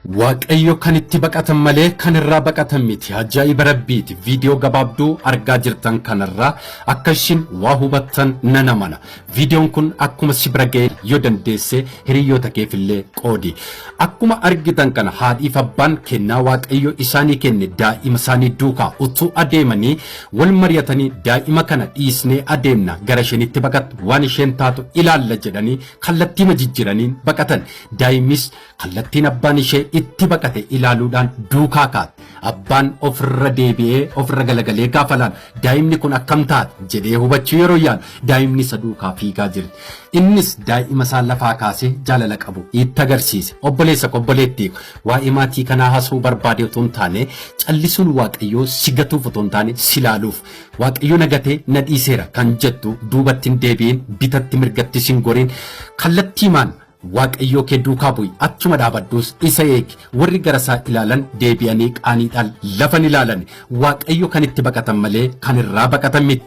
Waaqayyo kan itti baqatan malee kan irraa baqatan miti. Ajaa'iba Rabbiiti. Viidiyoo gabaabduu argaa jirtan kanarraa akka isin waa hubattan nan amana. Viidiyoon kun akkuma si bira ga'e yoo dandeesse hiriyoota keefillee qoodi. Akkuma argitan kana haadhiif abbaan kennaa Waaqayyo isaanii kenne daa'ima isaanii duukaa utuu adeemanii wal mari'atanii, daa'ima kana dhiisnee adeemna, gara isheen itti baqattu waan isheen taatu ilaalla jedhanii kallattiima jijjiiraniin baqatan. Daa'imis kallattiin abbaan ishee itti baqate ilaaluudhaan duukaa kaate. Abbaan ofirra deebi'ee ofirra galagalee gaafa laalu, daa'imni kun akkam taate jedhee hubachuu yeroo yaalu, daa'imni isa duukaa fiigaa jirti. Innis daa'ima isaa lafaa kaasee jaalala qabu itti agarsiise. Obboleessa koo, obboleettii koo, waa'ee maatii kanaa haasa'uu barbaade otoo hin taane, callisuun Waaqayyoo si gatuuf otoo hin taane si laaluuf. Waaqayyo na gatee na dhiiseera kan jettu duubatti hin deebi'in, bitatti mirgattis hin gorin, kallattiimaan Waaqayyoo kee duukaa bu'i, achuma dhaabadhuus isa eegi. Warri gara isaa ilaalan deebi'anii qaaniidhaan lafa hin ilaalan. Waaqayyo kan itti baqatan malee kan irraa baqatan miti.